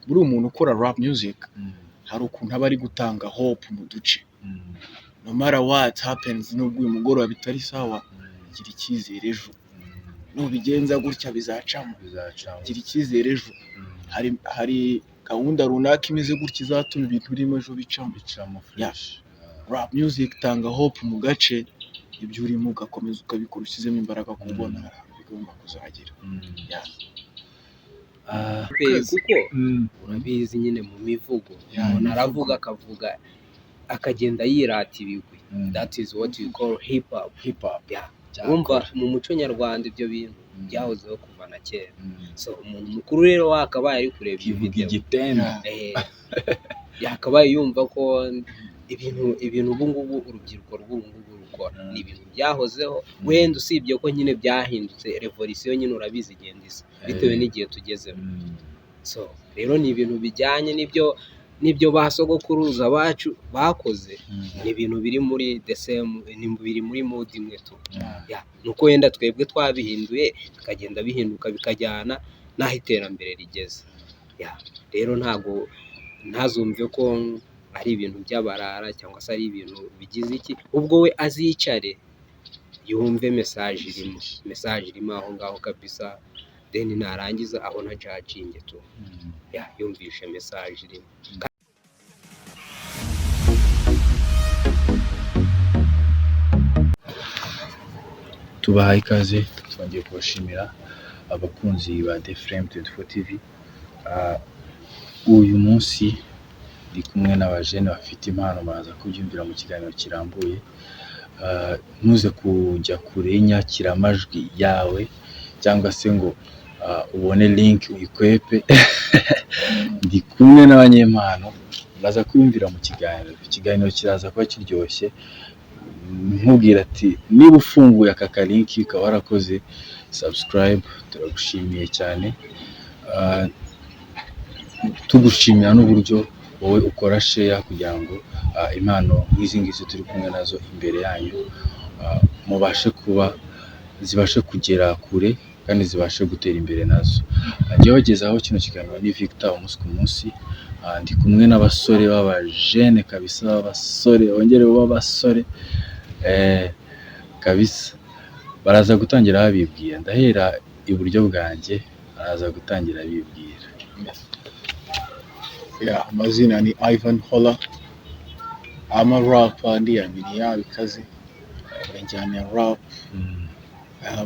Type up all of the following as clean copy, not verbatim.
Buri umuntu ukora rap music hari ukuntu aba ari gutanga hope mu duce. No matter what happens, nubwo uyu mugoroba bitari sawa, gira icyizere ejo. Nubigenza gutya bizacamo. Bizacamo. Gira icyizere ejo. Hari gahunda runaka imeze gutya izatuma ibintu urimo ejo bicamo. Bicamo. Yeah. Fresh. Rap music itanga hope mu gace, ibyo urimo ugakomeza ukabikora ushyizemo imbaraga, kubona hari ahantu bigomba kuzagera. Yeah. Kuko urabizi nyine mu mivugo, umuntu imivugo. Aravuga, akavuga, akagenda yirata ibigwi. That is what you call hip hop. Hip hop. Yeah. Cyakora. Wumva mu muco nyarwanda ibyo bintu byahozeho kuva na kera. So umuntu mukuru rero wakabaye ari kureba iyi Kivuga video, igitendo. Yakabaye yumva ko ibintu ubu ngubu urubyiruko rw'ubu ngubu rukora ni ibintu byahozeho. Wenda usibye ko nyine byahindutse, revolution nyine urabizi igenda isa bitewe n'igihe tugezemo. So rero ni ibintu bijyanye n'ibyo ba sogokuruza bacu bakoze. Ni ibintu biri muri the same, ni biri muri mood imwe tu. Yeah, nuko wenda twebwe twabihinduye, bikagenda bihinduka bikajyana n'aho iterambere rigeze. Yeah, rero ntago ntazumve ko ari ibintu by'abarara cyangwa se ari ibintu bigize iki. Ubwo we azicare yumve message irimo aho ngaho kabisa, then narangiza abona judging tu. Yeah, yumvishe message irimo. Tubahaye ikaze, twongeye kubashimira abakunzi ba The Frame 24 TV. Uyu munsi ndi kumwe n'abajene bafite impano, baraza kubyumvira mu kiganiro kirambuye. Ntuze kujya kure y'inyakiramajwi yawe cyangwa se ngo ubone link uyikwepe. Ndi kumwe n'abanyempano, muraza kuyumvira mu kiganiro. Ikiganiro kiraza kuba kiryoshye. Nkubwira ati niba ufunguye aka kalinki ukaba warakoze subscribe, turagushimiye cyane. Tugushimira n'uburyo wowe ukora share kugira ngo impano nk'izi ngizi turi kumwe nazo imbere yanyu mubashe kuba zibashe kugera kure kandi zibashe gutera imbere nazo. Njyewe wagezaho kino kiganiro ni Victor, umunsi ku munsi. Ndi kumwe n'abasore b'abajene kabisa, b'abasore bongere b'abasore kabisa. Baraza gutangira babibwira. Ndahera iburyo bwanjye, baraza gutangira bibwira. Yeah, amazina ni Ivan Holla. I'm a rapper, ndiyaminiya bikaze. Injyana ya rap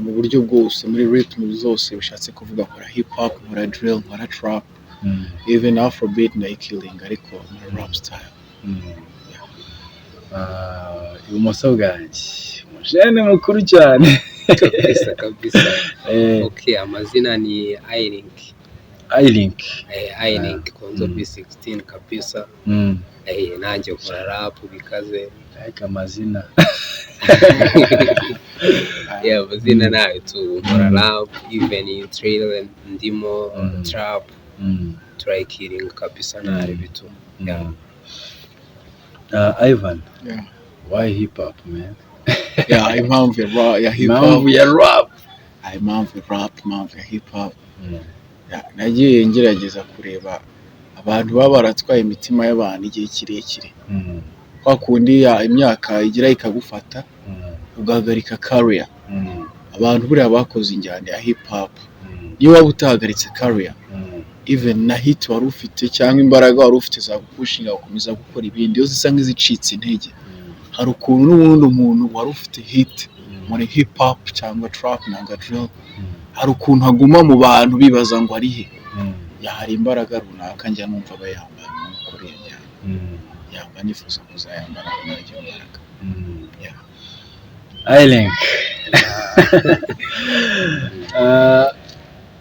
mu buryo bwose, muri rhythm zose, bishatse kuvuga nkora hip hop, nkora drill, nkora trap, even afrobeat ndayikilling, ariko muri rap style. Ibumoso bwanjye umujene mukuru cyane. Kabisa kabisa. Okay, amazina ni Ailink. Ailink. Ailink Konzo B16 kabisa. Nanjye nkora rap bikaze. Ariko amazina. Yeah, amazina nayo tu, nkora rap, even drill ndimo, trap turayikiringa kabisa, ntari bitu. Yeah. Ivan, why hip hop, man? Yeah, impamvu ya hip hop. Impamvu ya rap. Impamvu ya rap, impamvu ya hip hop. Yeah, nagiye ngerageza kureba abantu baba baratwaye imitima y'abantu igihe kirekire, kwa kundi ya imyaka igira ikagufata ugahagarika career. Abantu buriya bakoze injyana ya hip hop, niyo waba utahagaritse career, even na hit wari ufite cyangwa imbaraga wari ufite zagupushinga gukomeza gukora ibindi, iyo zisa nk'izicitse intege, hari ukuntu n'ubundi umuntu wari ufite hit muri hip hop cyangwa trap nanga drill, hari ukuntu aguma mu bantu bibaza ngo ari he. Yeah, hari imbaraga runaka njya numva aba yambaye umuntu ukora iyo njyana, yamba nifuza kuzayambara nagira imbaraga. Yeah. Ailink.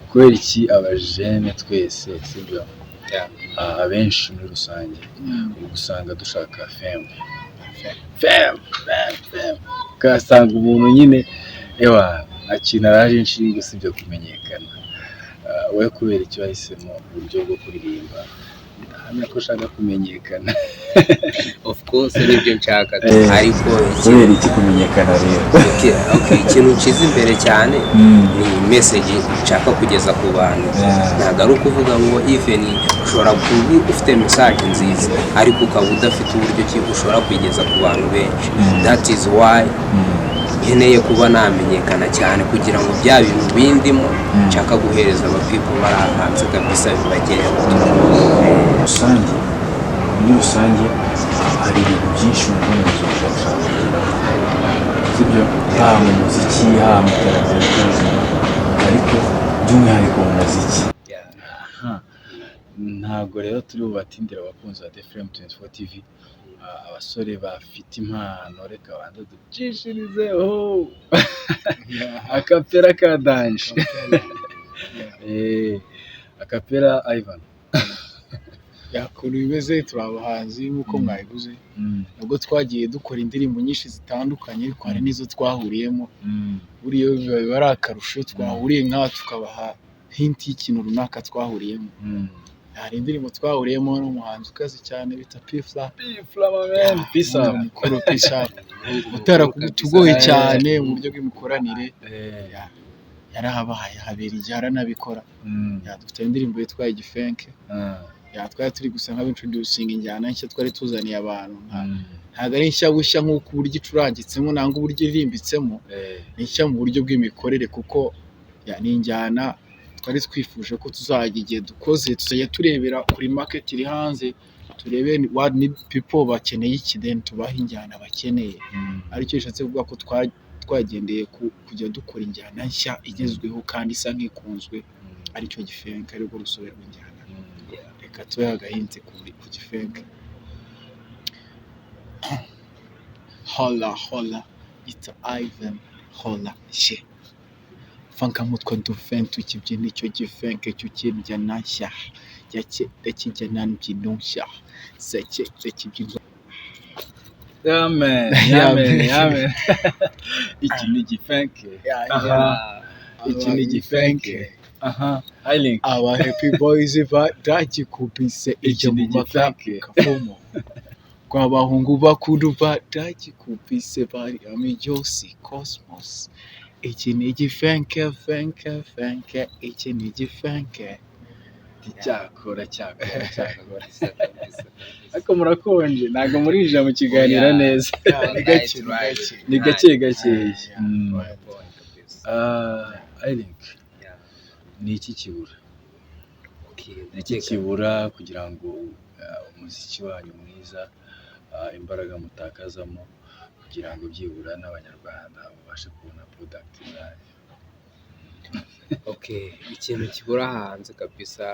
Kubera iki abajene twese, sibyo? Yeah. Abenshi muri rusange uri gusanga dushaka fame, fame, fame, fame, ugasanga umuntu nyine ewa nta kintu araje inshinga usibye kumenyekana. Wowe kubera icyo wahisemo uburyo bwo kuririmba, ndahamya ko ushaka kumenyekana. Of course nibyo nshaka, ariko Kubera iki kumenyekana rero? Okay, ikintu nshyize imbere cyane ni message nshaka kugeza ku bantu. Ntabwo ari ukuvuga ngo even ushobora kuba ufite message nziza, ariko ukaba udafite uburyo ki ushobora kuyigeza ku bantu benshi. That is why nkeneye kuba namenyekana cyane, kugira ngo bya bintu bindimo nshaka guhereza aba people bari hanze kabisa bibagereho. Muri rusange hari ibintu byinshi mu buzima ushobora kugeraho, sibyo? Haba mu muziki, haba mu iterambere ry'ubuzima, ariko by'umwihariko mu muziki. Aha. Ntabwo rero turi bubatindire, abakunzi ba The Flame 24 TV. Abasore bafite impano, reka banze ducishirizeho a cappella ka danger. A cappella, Ivan. Ukuntu bimeze, turi abahanzi nk'uko mwabivuze, nubwo twagiye dukora indirimbo nyinshi zitandukanye, ariko hari n'izo twahuriyemo. Buriya biba ari akarusho twahuriye nk'aha, tukabaha hint y'ikintu runaka twahuriyemo. Hari indirimbo twahuriyemo n'umuhanzi ukaze cyane bita P Fla. P Fla, my man. Peace up. Mukuru, peace up, utaratugoye cyane mu buryo bw'imikoranire. Yarahabaye, habera igihe aranabikora. Dufite indirimbo yitwa Igifenke. Twari turi gusa nk'abintroducinga injyana nshya twari tuzaniye abantu. Ntabwo ari nshya bushya nk'uko uburyo icurangitsemo nangwa uburyo iririmbitsemo, ni nshya mu buryo bw'imikorere, kuko ni injyana twari twifuje ko tuzajya igihe dukoze tuzajya turebera kuri market iri hanze, turebe what need people, bakeneye iki, then tubahe injyana bakeneye. Aricyo bishatse kuvuga ko twagendeye kujya dukora injyana nshya igezweho kandi isa nk'ikunzwe, aricyo gifenke, arirwo rusobe rw'injyana. Reka tube agahint ku gifenke. Hola hola, it's Ivan, hola she fanka mutwe dufente, ukibyina icyo gifenke cyo ukirya nashya yake ndakijya mbyino nshya zake ndakibyina. Yeah man, Yeah, yeah man, man. yeah man. Iki ni igifenke. Aha. Iki ni igifenke. Aha. Highlink. Aba happy boys badagikubise Iki ijya ni mu mata igifenke. kavumo kw'abahungu bakuru badagikubise bari amijosi cosmos. Iki ni igifenke fenke fenke, iki ni igifenke. Cyakora cyakora cyakora. Ariko murakonje, ntabwo murinjira mu kiganiro Oya. neza. Ni gake, ni gake. Ni gake gakeya. Highlink, ni iki kibura? Ni iki kibura kugira ngo umuziki wanyu mwiza, imbaraga mutakazamo kugira ngo byibura n'Abanyarwanda babashe kubona product zanyu? Okay, ikintu kibura hanze kabisa,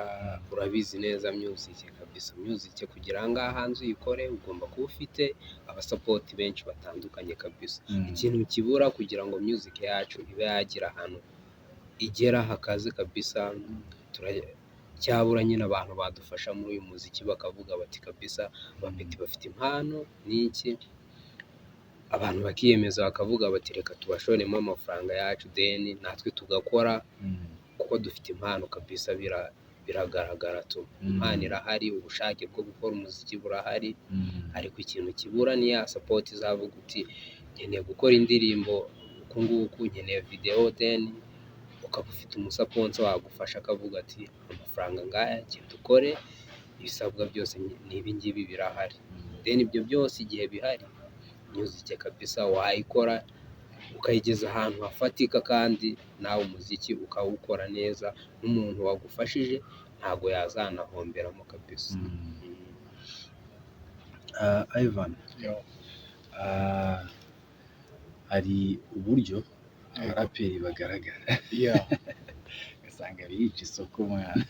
urabizi neza, music kabisa, music kugira ngo aha hanze uyikore ugomba kuba ufite abasupport benshi batandukanye kabisa. Ikintu kibura kugira ngo music yacu ibe yagira ahantu igera hakaze kabisa, cyabura nyine abantu badufasha muri uyu muziki, bakavuga bati kabisa abapeti bafite impano n'iki, abantu bakiyemeza bakavuga bati reka tubashoremo amafaranga yacu, then natwe tugakora, kuko dufite impano kabisa, biragaragara tu. Impano irahari, ubushake bwo gukora umuziki burahari, ariko ikintu kibura ni ya support izavuga uti nkeneye gukora indirimbo uku nguku, nkeneye video, then ukaba ufite umusponsor wagufasha akavuga ati amafaranga ngaya, genda ukore, ibisabwa byose ni ibi ngibi birahari. Then ibyo byose igihe bihari, music kabisa wayikora ukayigeza ahantu hafatika, kandi nawe umuziki ukawukora neza, n'umuntu wagufashije ntago yazanahomberamo kabisa. Ivan, hari uburyo abaraperi bagaragara, ugasanga birica isoko mwana,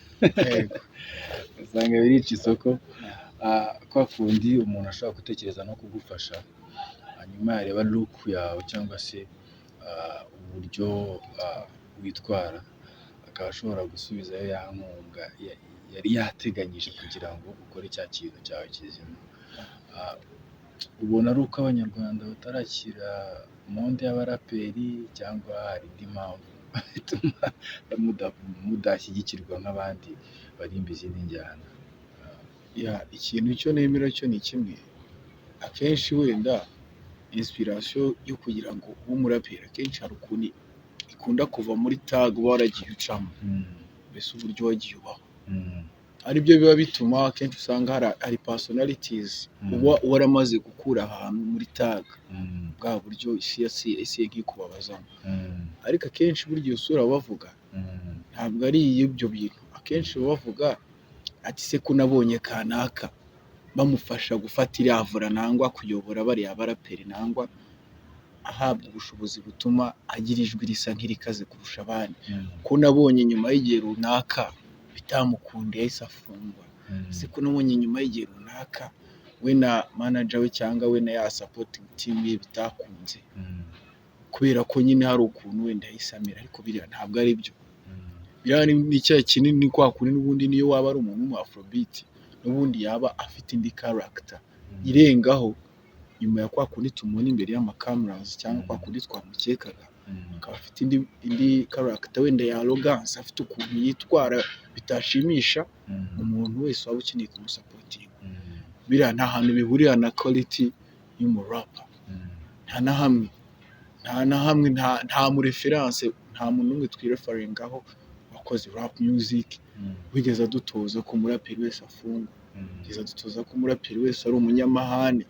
ugasanga birica isoko. Kwa kundi umuntu ashobora gutekereza no kugufasha, hanyuma yareba look yawe cyangwa se uburyo witwara, akaba ashobora gusubizayo ya nkunga yari yateganyije kugira ngo ukore cya kintu cyawe kizima. Ubona ari uko Abanyarwanda batarakira monde y'abaraperi cyangwa hari indi mpamvu? bituma mudashyigikirwa nk'abandi barimba izindi njyana? Ya, ikintu cyo nemera cyo ni kimwe. Akenshi wenda inspiration yo kugira ngo ube umuraperi, akenshi hari ukuntu ikunda kuva muri thug uba waragiye ucamo, mbese uburyo wagiye ubaho, aribyo biba bituma akenshi usanga hari personalities uba waramaze gukura ahantu muri thug, bwa buryo isi yasiye nk'ikubabazamo. Ariko akenshi burya iyo sura bavuga ntabwo ari iy'ibyo bintu. Akenshi baba bavuga ati: "Se ko nabonye kanaka bamufasha gufata iriya vura, nangwa kuyobora bariya baraperi, nangwa ahabwa ubushobozi butuma agira ijwi risa nk'irikaze kurusha abandi, ko nabonye nyuma y'igihe runaka bitamukundiye yahise afungwa, se ko nabonye nyuma y'igihe runaka we na manager we cyangwa we na ya supporting team ye bitakunze, kubera ko nyine hari ukuntu wenda yahise amera?" Ariko biriya ntabwo ari byo. Biriya ni icyaha kinini kwa kundi n'ubundi niyo waba ari umuntu w'umu afrobeat, n'ubundi yaba afite indi character irengaho nyuma ya kwa kundi tumubona imbere y'amacameras cyangwa kwa kundi twamukekaga, akaba afite indi character wenda ya arrogance, afite ukuntu yitwara bitashimisha umuntu wese waba ukeneye kumusupportinga. Biriya nta hantu bihurira na quality y'umurapa, nta na hamwe, nta na hamwe. Nta mu reference, nta muntu n'umwe twireferringaho wakoze rap music wigeze adutoza ko umuraperi wese afungwa, wigeze adutoza ko umuraperi wese ari umunyamahane,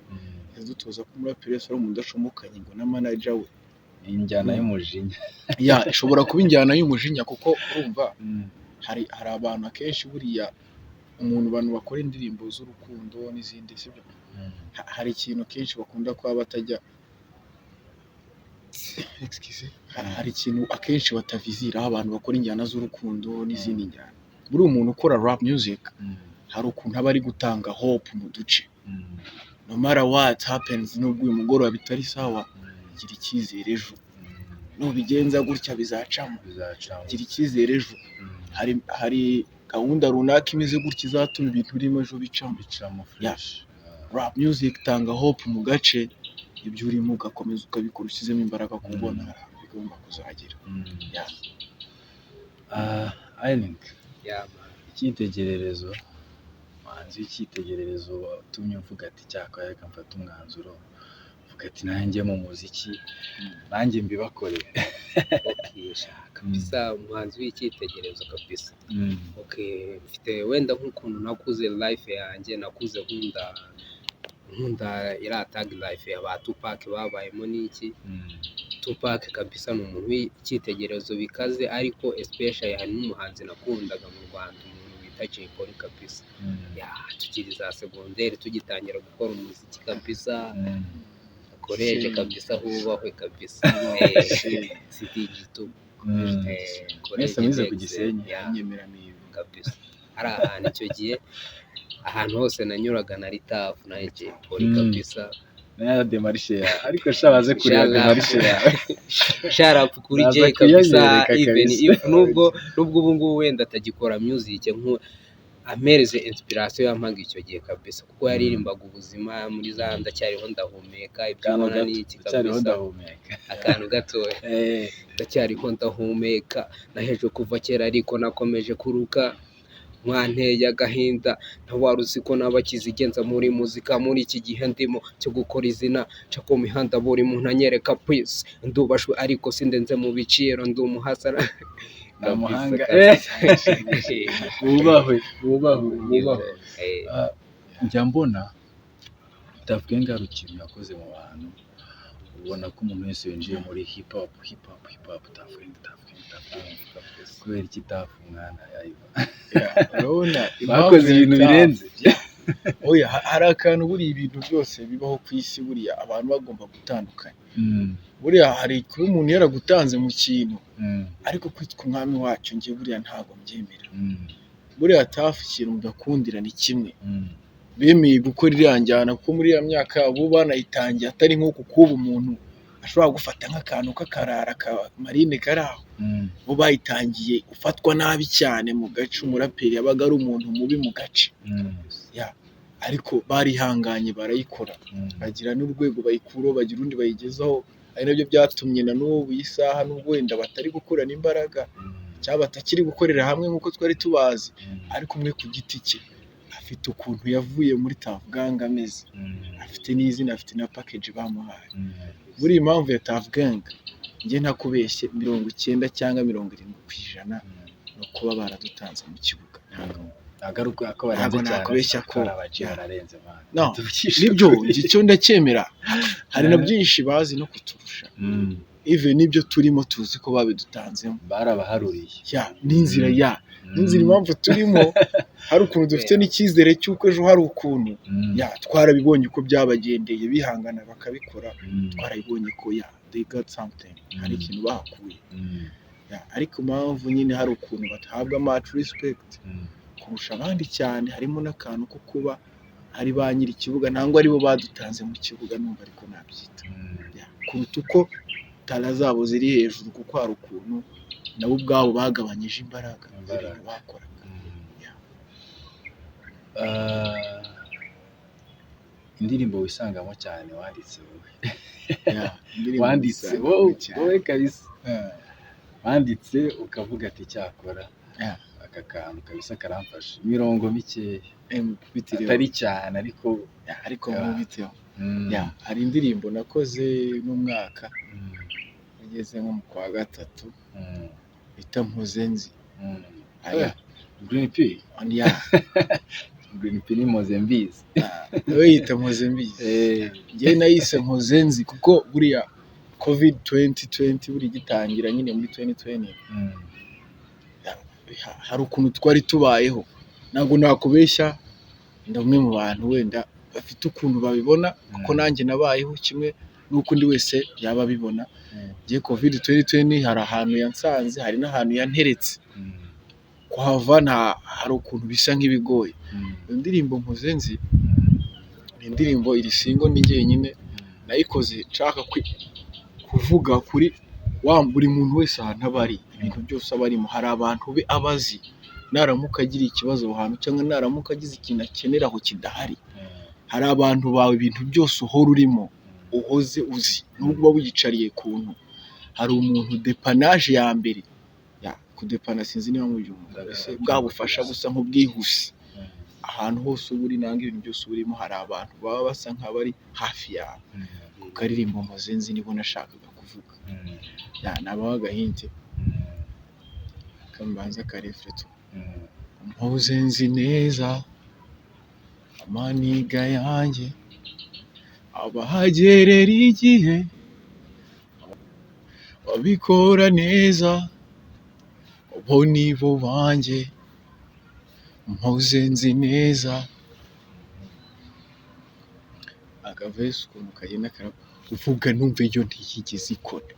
wigeze adutoza ko umuraperi wese ari umuntu udashomokanye ngo na manager we. Ni injyana y'umujinya. Ya, ishobora kuba injyana y'umujinya, kuko urumva hari abantu akenshi buriya umuntu, abantu bakora indirimbo z'urukundo n'izindi, sibyo? Hari ikintu kenshi bakunda kuba batajya, excuse, hari ikintu akenshi bataviziraho abantu bakora injyana z'urukundo n'izindi njyana. Buriya umuntu ukora rap music hari ukuntu aba ari gutanga hope mu duce: no matter what happens, nubwo uyu mugoroba bitari sawa, gira icyizere ejo, nubigenza gutya bizacamo. Bizacamo. Gira icyizere ejo hari gahunda runaka imeze gutya izatuma ibintu urimo ejo bicamo. Bicamo. Yeah. Fresh. Rap music itanga hope mu gace, ibyo urimo ugakomeza ukabikora ushyizemo imbaraga, kubona hari ahantu bigomba kuzagera. Yeah. Aylink, Yeah, man. icyitegererezo, umuhanzi w'icyitegererezo watumye uvuga ati: "Cyakora reka mfate umwanzuro", uvuga ati: "Nanjye mu muziki, nanjye mbibakorere." Okay, sha, kabisa umuhanzi w'icyitegererezo kabisa. Okay, mfite wenda nk'ukuntu nakuze, life yanjye nakuze nkunda iriya thug life ya ba Tupac babayemo n'iki. Tupac kabisa ni umuntu w'icyitegererezo bikaze, ariko especially hari n'umuhanzi nakundaga mu Rwanda, umuntu bita Jay Polly kabisa. Ya, tukiri za segonderi, tugitangira gukora umuziki kabisa, koleje kabisa, hubahwe kabisa. CDG2. Mwese mwize ku Gisenyi? Ya. Nyemera niba Kabisa hari ahantu icyo gihe, ahantu hose nanyuraga nari tough na Jay Polly kabisa. Nayo démarche yawe, ariko sha baze kureba Shout out. démarche yawe. Shout out kuri Naza Jay kabisa. kuyanyereka Even kabisa. if nubwo ubu ngubu wenda atagikora music, nku ampereze inspiration yampaga icyo gihe kabisa, kuko yaririmbaga ubuzima muri za "Ndacyariho ndahumeka", ibyo Akantu ubona gato, ni iki ndacyariho kabisa. ndahumeka. Akantu gatoya. Ndacyariho ndahumeka, naheje kuva kera ariko nakomeje kuruka, mwanteye agahinda, ntawari uzi ko nabakizigenza muri muzika, muri iki gihe ndimo cyo gukora izina, nca ku mihanda buri muntu anyereka peace, ndubashwe ariko sindenze mu biciro, ndi umuhasara. Nta muhanga. Kabisa. Wubahwe, wubahwe, wubahwe. Eh. Njya mbona Tuff Gang hari ikintu yakoze mu bantu, ubona ko umuntu wese winjiye muri hip hop, hip hop, hip hop, Tuff Gang, Tuff Gang, Tuff Gang. Kubera iki Tuff, mwana yayiva? Urabona Bakoze ibintu birenze. Oya, hari akantu buriya, ibintu byose bibaho ku isi buriya abantu bagomba gutandukanya. Buriya hari kuba umuntu yaragutanze mu kintu, ariko kwitwa umwami wacyo njye buriya ntabwo mbyemera. Buriya Tuff ikintu mbakundira ni kimwe: bemeye gukora iriya njyana, kuko muri iriya myaka yabo banayitangiye atari nk'uku kuba umuntu ashobora gufata nk'akantu k'akarara ka marine kari aho. Bo bayitangiye ufatwa nabi cyane mu gace, umuraperi yabaga ari umuntu mubi mu gace. Ariko barihanganye barayikora, bagira n'urwego bayikuraho, bagira urundi bayigezaho. Ari nabyo byatumye na n'ubu iyi saha, nubwo wenda batari gukurana imbaraga cyangwa batakiri gukorera hamwe nk'uko twari tubazi, ariko umwe ku giti cye afite ukuntu yavuye muri Tuff Gang ameze, afite n'izina, afite na package bamuhaye. Buriya impamvu ya Tuff Gang, njye ntakubeshye, 90 cyangwa 70% ni ukuba baradutanze mu kibuga. Ntabwo ari uko barenze Ntabwo cyane, nakubeshya ko ari abaji bararenze, man. No, Tuvugishe nibyo. ukuri. Njye icyo ndacyemera, hari na byinshi bazi no kuturusha. Even n'ibyo turimo tuzi ko babidutanzemo. Barabaharuriye. Ya, n'inzira ya n'inzira impamvu turimo, hari ukuntu dufite n'icyizere cy'uko ejo hari ukuntu ya twarabibonye uko byabagendeye, bihangana bakabikora. Twarabibonye ko ya they got something, hari ikintu bahakuye. Ya, ariko impamvu nyine hari ukuntu batahabwa much respect kurusha abandi cyane, harimo n'akantu ko kuba ari ba nyiri ikibuga, nangwa aribo badutanze mu kibuga, numva ariko nabyita. Ya, kuruta uko talent zabo ziri hejuru, kuko hari ukuntu nabo ubwabo bagabanyije imbaraga Imbaraga. z'ibintu bakoraga. Ya. Ah, indirimbo wisangamo cyane wanditse wowe? Ya, indirimbo Wanditse wisangamo wowe cyane. Wowe kabisa wanditse ukavuga ati: "Cyakora aka kantu kabisa karamfasha," imirongo mikeya. Mukubitireho. Atari cyane, ariko Ya, ariko Ya. nkubiteho. Ya, hari indirimbo nakoze n'umwaka ugeze nko mu kwa gatatu bita Mpoze Nzi. Aya. Green P. Ya. Green P ni Mpoze Mbizi. We yita Mpoze Mbizi. Njyewe nayise Mpoze Nzi kuko buriya COVID 2020 buri gitangira nyine muri 2020, hari ukuntu twari tubayeho. Ntabwo nakubeshya, ndi umwe mu bantu wenda bafite ukuntu babibona, kuko nanjye nabayeho kimwe n'uko undi wese yaba abibona. Njye COVID 2020 hari ahantu yansanze, hari n'ahantu yanteretse. Kuhava nta hari ukuntu bisa nk'ibigoye. Iyo ndirimbo Mpoze Nzi ni indirimbo iri single, ni jyenyine nayikoze, nshaka kuvuga kuri wa buri muntu wese ahantu aba ari, ibintu byose aba arimo, hari abantu be aba azi, naramuka agira ikibazo aho hantu cyangwa naramuka agize ikintu akenera aho kidahari, hari abantu bawe, ibintu byose uhora urimo, uhoze uzi, nubwo uba wiyicariye kuntu, hari umuntu dépannage ya mbere ya kudepana, sinzi niba mubyumva, mbese bwa bufasha busa nk'ubwihuse. Ahantu hose uba uri nanga ibintu byose uba urimo, hari abantu baba basa nk'abari hafi yawe. Ku karirimbo Mpoze Nzi nibo nashakaga kuvuga. Ya, nabaho agahinte kambanza karefreto. Mpoze nzi neza amaniga yanjye abahagerera igihe babikora neza, bo nibo banjye. Mpoze nzi neza. Akavesi ukuntu kagenda karavuga, numva iyo ntiyigeze ikora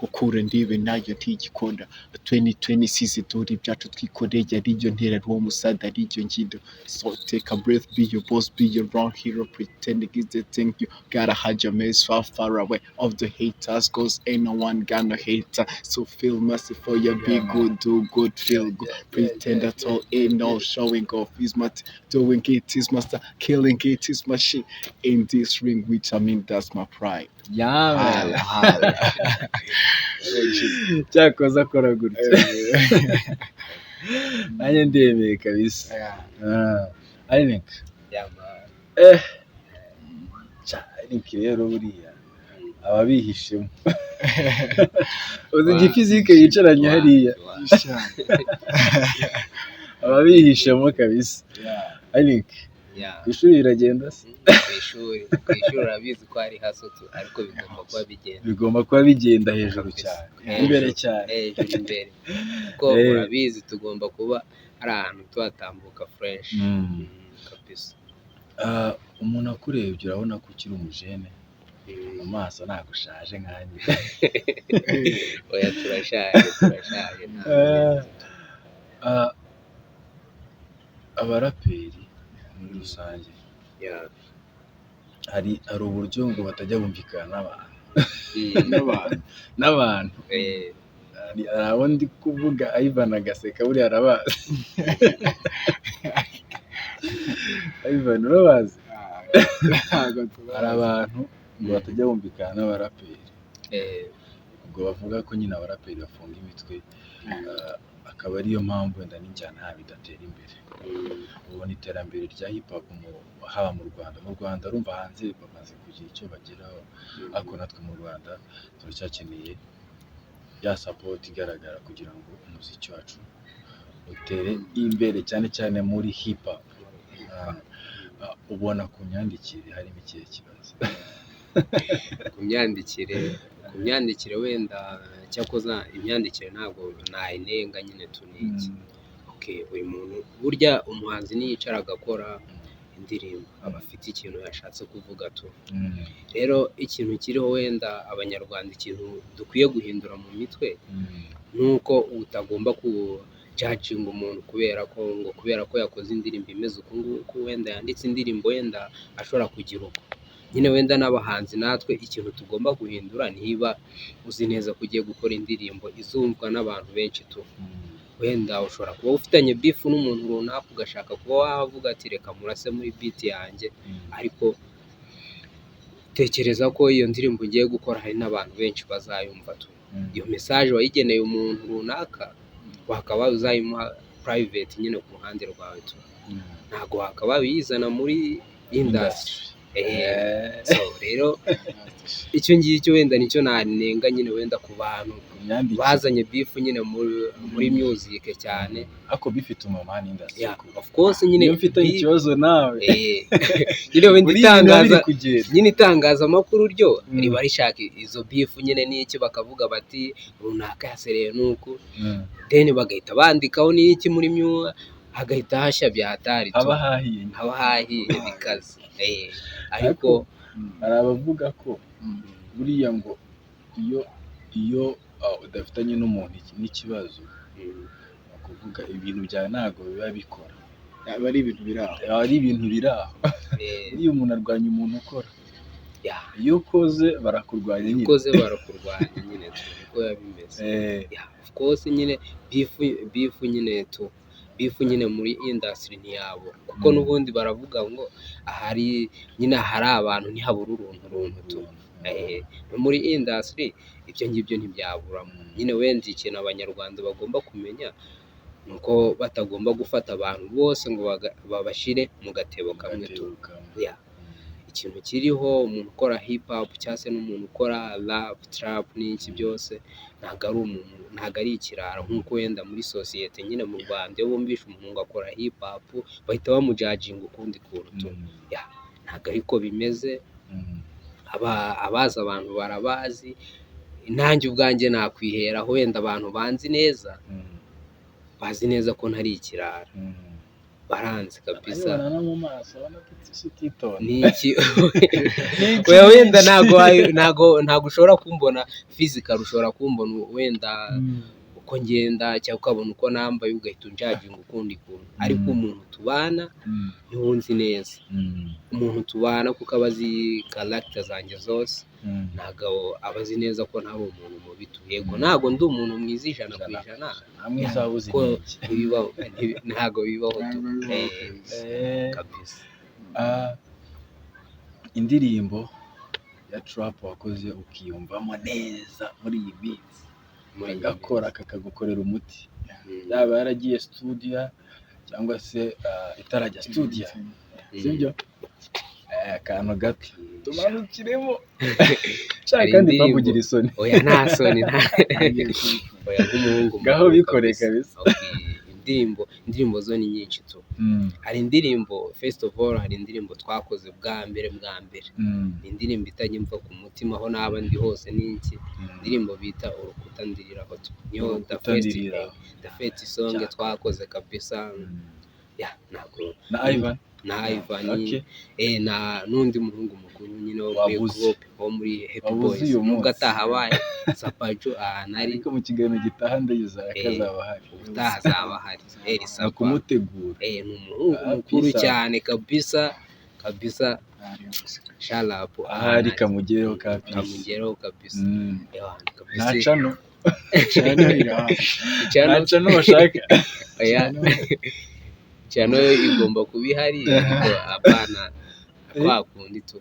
gukura ndibe nayo ntigikunda. 2020 dore ibyacu twikoreye, ariyo ntera uwo musada, ariyo ngido. So take a breath, be your boss, be your own hero. Pretending is the thing you gotta hide your mess far far away of the haters, 'cause ain't no one got no hater. So feel mercy for your be good, do good, feel good, pretend at all. Ain't no showing off is my doing it is master, killing it is my shit in this ring, which I mean, that's my pride. Yawe. Hala, hala. Cyakoze akora gutya nanjye ndemeye kabisa. Ah, Irink. Yeah, man. Eh, cya Irink rero buriya aba bihishemo, uzi igifizike yicaranye hariya, aba bihishemo kabisa. Irink, ku ishuri biragenda se? Ku ishuri urabizi ko hari hustle, ariko bigomba kuba bigenda. Bigomba kuba bigenda hejuru Kabisa. cyane. Hejuru. Imbere cyane. Hejuru imbere, kuko urabizi tugomba kuba hari ahantu tuhatambuka fresh. Kabisa. Ah, umuntu akurebye urabona ko ukiri umujene mu maso, ntabwo ushaje nkanjye. Oya, turashaje, turashaje, ntabwo. Ah, abaraperi muri rusange hari uburyo ngo batajya bumvikana n'abantu. N'abantu. N'abantu. Hari abo ndi kuvuga, Ivan agaseka, buriya arabazi. Ivan, urabazi? Ntabwo tubazi. Hari abantu ngo batajya bumvikana n'abaraperi. Ubwo bavuga ko nyine abaraperi bafunga imitwe, akaba ariyo mpamvu wenda n'injyana yabo idatera imbere. Ubona iterambere rya hip hop haba mu Rwanda, mu Rwanda urumva hanze bamaze kugira icyo bageraho, ariko natwe mu Rwanda turacyakeneye ya support igaragara kugira ngo umuziki wacu utere imbere, cyane cyane muri hip hop. Ubona ku myandikire harimo ikihe kibazo? Ku myandikire wenda cyakoza imyandikire ntabwo nayinenga nyine tu niki. Okay, buri muntu burya umuhanzi niyicara agakora indirimbo aba afite ikintu yashatse kuvuga tu. Rero ikintu kiriho wenda abanyarwanda ikintu dukwiye guhindura mu mitwe ni uko utagomba kujudginga umuntu kubera ko ngo kubera ko yakoze indirimbo imeze uku nguku, wenda yanditse indirimbo wenda ashobora kugira uko nyine. Wenda n'abahanzi natwe ikintu tugomba guhindura, niba uzi neza ko ugiye gukora indirimbo izumvwa n'abantu benshi tu, wenda ushobora kuba ufitanye beef n'umuntu runaka ugashaka kuba wavuga ati reka murase muri beat yanjye, ariko tekereza ko iyo ndirimbo ugiye gukora hari n'abantu benshi bazayumva tu. Iyo message wayigeneye umuntu runaka wakaba uzayimuha private nyine ku ruhande rwawe tu, ntabwo wakaba uyizana muri industry. So rero icyo ngicyo wenda nicyo nanenga nyine wenda ku bantu Myandikire. bazanye beef nyine muri music cyane. Ariko bifite umumaro industry. Yeah, of course nyine. Iyo mfitanye ikibazo nawe, nyine wenda buriya ibintu biba itangaza biri kugenda. Nyine itangazamakuru ryo riba rishaka izo beef nyine n'iki, bakavuga bati runaka yasereye nuku, then bagahita bandikaho n'iki muri myuga hagahita hashya bya hatari tu. Haba hahiye. Haba hahiye bikaze. Ariko hari abavuga ko buriya ngo iyo udafitanye n'umuntu n'ikibazo, ni ukuvuga ibintu byawe ntabwo biba bikora. Aba ari ibintu biri aho. Aba ari ibintu biri aho. Iyo umuntu arwanya umuntu ukora, iyo ukoze barakurwanya iyo nyine. Ukoze barakurwanya nyine tu, niko biba bimeze. Yeah, of course nyine beef nyine tu, beef nyine muri industry ntiyabura kuko n'ubundi baravuga ngo ahari nyine ahari abantu ntihabura uruntu runtu tu. No muri industry ibyo ngibyo ntibyaburamo. Nyine wenda ikintu abanyarwanda bagomba kumenya ni uko batagomba gufata abantu bose ngo babashyire mu gatebo kamwe tu. Agatebo kamwe. Yeah. Ikintu kiriho, umuntu ukora hip hop cyangwa se n'umuntu ukora rap, trap n'iki byose ntabwo ari umuntu, ntabwo ari ikirara nk'uko wenda muri sosiyete nyine mu Rwanda iyo bumvishe umuntu ngo akora hip hop bahita bamujudginga ukundi kuntu tu. Yeah, ntabwo ariko bimeze. Abazi abantu barabazi, nanjye ubwanjye nakwiheraho wenda abantu banzi neza, bazi neza ko ntari ikirara, baranzi kabisa. Arabibona no mu maso, ubona ko utitonda. Niki? Oya, wenda ntago ntago ushobora kumbona physical, ushobora kumbona wenda uko ngenda cyangwa ukabona uko nambaye ugahita unjudginga ukundi kuntu, ariko umuntu tubana niwe unzi neza. Umuntu tubana kuko aba azi character zanjye zose, ntabwo aba azi neza ko ntari umuntu mubi tu. Yego, ntabwo ndi umuntu mwiza 100%. Nta mwiza wabuze Ko intege. Ntibibaho, ntabwo bibaho tu. Ntabwo bibaho kabisa. Kabisa. Indirimbo ya trap wakoze ukiyumvamo neza muri iyi minsi, Muri iyi agakora minsi. kakagukorera umuti, yaba yaragiye studio cyangwa se itarajya studio, sibyo? Akantu gato tumanukiremo. Shaka Hari kandi indirimbo- mpakugira isoni. Oya, nta soni, nta oya, nk'umuhungu Ngaho mukuru bikore kabisa. kabisa. Okay, indirimbo zo ni nyinshi tu. Hari indirimbo, first of all, hari indirimbo twakoze bwa mbere bwa mbere, ni indirimbo itajya imva ku mutima aho naba ndi hose n'iki, indirimbo bita Urukuta Ndiriraho tu, niyo the Urukuta first Ndiriraho. The first song Cyaka. twakoze kabisa. Ya, ntabwo Na Ivan. Na Ivan. Okay. Na n'undi muhungu mukuru nyine wo muri Wabuze. group wo muri Happy Wabuze Boys, uyu nubwo munsi. atahabaye Sapajo ahantu ari. Ariko mu kiganiro gitaha ndayizera ko azaba ahari. Ubutaha azaba ahari Eri Ni Sapa. ukumutegura. Ni umuhungu Ah, mukuru peace out. cyane kabisa kabisa. Sharapu. Ahari kamugereho ka peace. Kamugereho kabisa. Ewa, kabisa. Nta cano. Channel irahari. Channel- Nta cano bashaka. Oya, channel igomba kuba ihari ariko apana kwa kundi tu.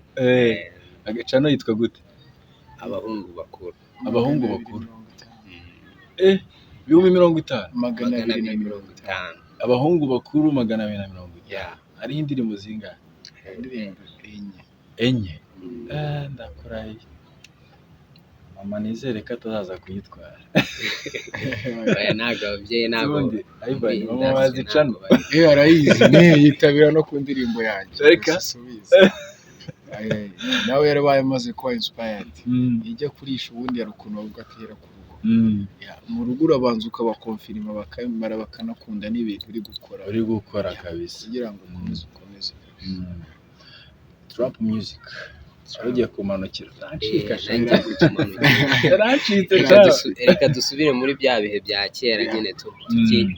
Agacano yitwa gute? Abahungu bakuru. Abahungu bakuru. 50,000. 250. Abahungu bakuru 250. Yeah. Hariho indirimbo zingahe? Indirimbo 4. 4. Ndakurahiye. Mama nizere ko atazaza kuyitwara. Oya, ntabwo ababyeyi ntabwo Ubundi Ivan muri mama industry wazicana. ntabwo bari. Arayizi, yitabira no ku ndirimbo yanjye. Reka. Subiza. Nawe yarabaye amaze kuba inspired. Ijya kurisha ubundi hari ukuntu bavuga atera ku rugo. Mu rugo urabanza ukabakonfirima bakamara bakanakunda n'ibintu uri gukora. Uri gukora kabisa. Kugira ngo ukomeze ukomeze. Trap music. Ugiye kumanukira. Urancika. Yarancitse. Reka dusubire muri bya bihe bya kera nyine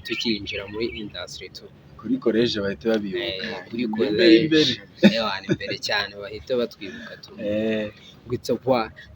tukinjira muri industry tu. Kuri college bahita babibuka. Kuri college. Ewana imbere cyane bahita batwibuka tu. Gwitsa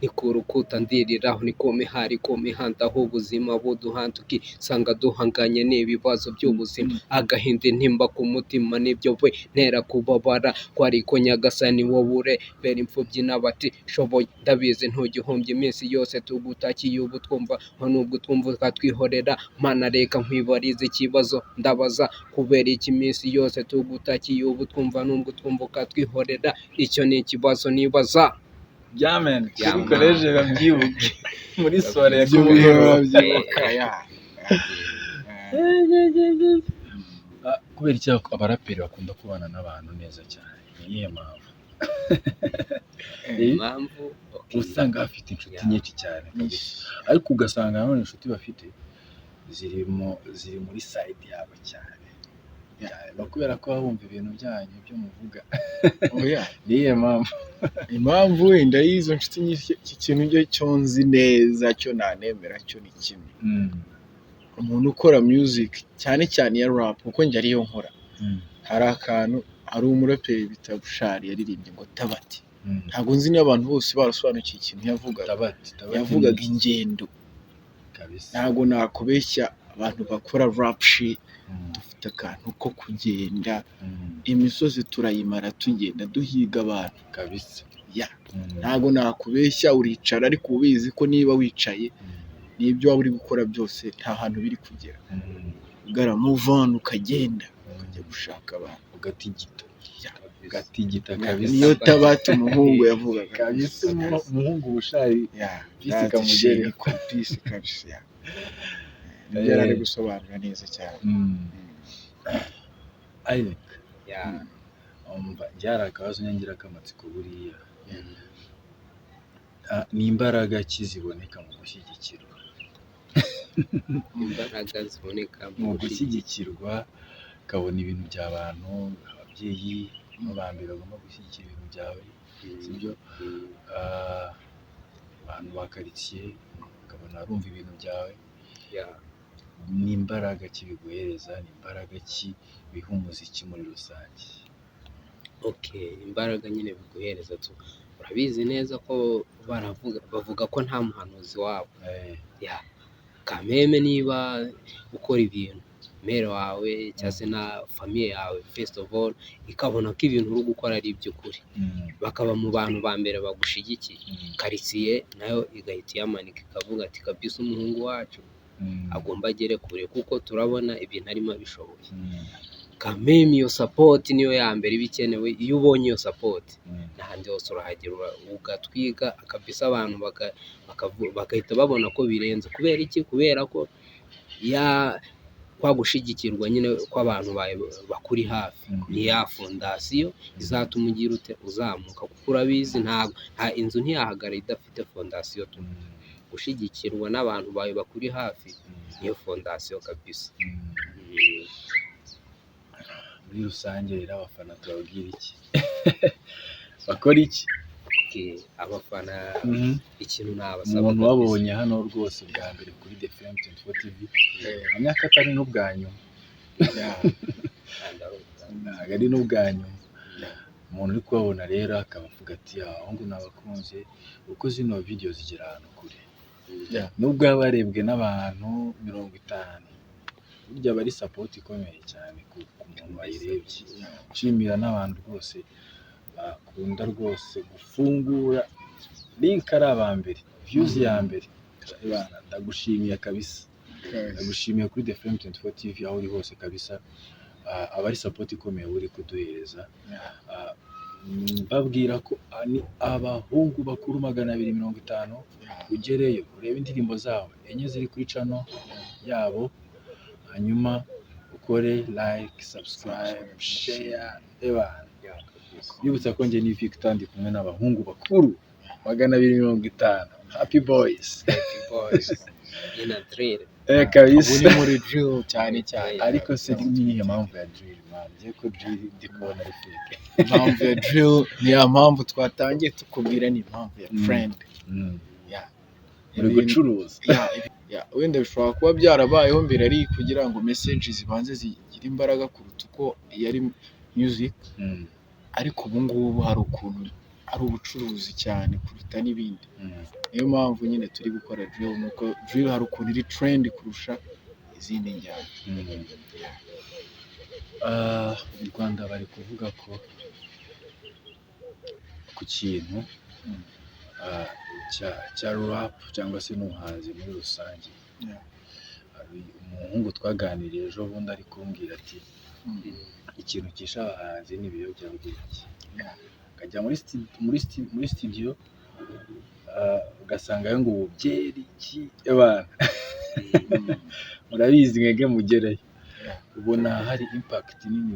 ni ku rukuta ndiriraho ni ku mihari ku mihanda aho ubuzima buduhanda ukisanga duhanganye n'ibibazo by'ubuzima agahinda intimba ku mutima nibyo we ntera kubabara ko ariko Nyagasani wowe urebera imfubyi n'abatishoboye ndabizi ntugihumbya iminsi yose tugutakiye ubu twumva nubwo twumva ukatwihorera Mana reka nkwibarize ikibazo ndabaza kubera iki iminsi yose tugutakiye ubu twumva nubwo twumva ukatwihorera icyo ni ikibazo nibaza. Jamen, kuri college babyibuke muri soirée ya kumugoroba. Kubera iki abaraperi bakunda kubana n'abantu neza cyane? Ni iyihe mpamvu? Impamvu usanga bafite inshuti nyinshi cyane kabisa, ariko ugasanga nanone inshuti bafite ziri muri side yabo cyane. No kubera ko bumva ibintu byanyu byo muvuga. Oya, niye mpamvu. Impamvu wenda y'izo nshuti nyinshi, iki kintu cyo cyo nzi neza cyo nanemera cyo ni kimwe. Umuntu ukora music cyane cyane ya rap kuko njye ariyo nkora. Hari akantu hari umuraperi bita Bushari yaririmbye ngo Tabati. Ntabwo nzi niba abantu bose barasobanukiwe ikintu yavugaga. Tabati yavugaga ingendo. Kabisa. Ntabwo nakubeshya abantu bakora rap shit. Dufite akantu ko kugenda imisozi turayimara tugenda duhiga abantu kabisa. Ya ntago nakubeshya uricara ariko ubizi ko niba wicaye n'ibyo waba uri gukora byose nta hantu biri kugera. Ugara move on ukagenda ukajya gushaka abantu ugatigita. Ugatigita kabisa. Niyo Tabati umuhungu yavugaga kabisa. Umuhungu Bushari peace kamugere ko peace kabisa. Nibyo yari ari gusobanura neza cyane. Isaac, byari akabazo nyangira k'amatsiko buriya. Ni imbaraga ki ziboneka mu gushyigikirwa? Imbaraga ziboneka mu gushyigikirwa, ukabona ibintu by'abantu, ababyeyi ba mbere bagomba gushyigikira ibintu byawe, sibyo? Abantu ba karitsiye ukabona arumva ibintu byawe. Ni imbaraga ki biguhereza, ni imbaraga ki biha umuziki muri rusange? Okay, imbaraga nyine biguhereza tu urabizi neza ko baravuga bavuga ko nta muhanuzi wabo. Ya kameme niba ukora ibintu mere wawe cyangwa se na famiye yawe first of all ikabona ko ibintu uri gukora ari iby'ukuri, bakaba mu bantu ba mbere bagushigikiye. Karitsiye nayo igahita iyamanika ikavuga ati kabisa umuhungu wacu agomba agere kure kuko turabona ibintu arimo abishoboye. Kameme iyo support niyo ya mbere iba ikenewe. Iyo ubonye iyo support n'ahandi hose urahagera ugatwiga kabisa, abantu bagahita babona ko birenze. Kubera iki? Kubera ko ya kwa gushigikirwa nyine kw'abantu bakuri hafi ni ya fondasiyo izatuma ugira ute uzamuka, kuko urabizi ntabwo inzu ntiyahagarara idafite fondasiyo. Gushyigikirwa n'abantu bawe bakuri hafi niyo fondasiyo kabisa. Muri rusange rero abafana tubabwira iki? Bakora iki? Abafana ikintu nabasaba, umuntu wabonye hano rwose bwa mbere kuri The Flame 24 TV, amyaka atari n'ubwa nyuma, ntabwo ari n'ubwa nyuma. Umuntu uri kubabona rero akaba avuga ati abahungu nabakunze, kuko zino video zigera ahantu kure. Nubwo yaba yarebwe n'abantu 50, burya aba ari support ikomeye cyane ku muntu wayirebye. Nshimira n'abantu rwose bakunda rwose gufungura Link ari aba mbere, views ya mbere. Bana, ndagushimiye kabisa, ndagushimiye kuri The Flame 24 TV aho uri hose kabisa. Aba ari support ikomeye uri kuduhereza. Mbabwira ko ni abahungu bakuru 250, ugereyo urebe indirimbo zabo enye ziri kuri channel yabo, hanyuma ukore like, subscribe, share. Ebana, bibutsa ko njye ni Victor, ndi kumwe n'abahungu bakuru 250, Happy Boys. Happy Boys in a drill. Eh, Ubu kabisa. ni muri drill cyane cyane. Ariko se ni iyihe mpamvu ya drill, man? Ngiye ko drill ndi kubona ari fake. Impamvu ya drill ni ya mpamvu twatangiye tukubwira, ni impamvu ya trend. Yeah. Muri gucuruza. Yeah, wenda bishobora kuba byarabayeho mbere, ari kugira ngo message zibanze zigire imbaraga kuruta uko yari music, ariko ubu ngubu hari ukuntu ari ubucuruzi cyane kuruta n'ibindi. Niyo mpamvu nyine turi gukora drill, nuko drill hari ukuntu iri trend kurusha izindi njyana. Mu Rwanda bari kuvuga ko ku kintu cya rap cyangwa se n'ubuhanzi muri rusange. Hari umuhungu twaganiriye ejo bundi ari kumbwira ati ikintu kishe abahanzi ni ibiyobyabwenge. Akajya muri studio, ugasangayo ngo ubu byeri iki, ebana, murabizi mwebwe mugereyo. Ubona hari impact nini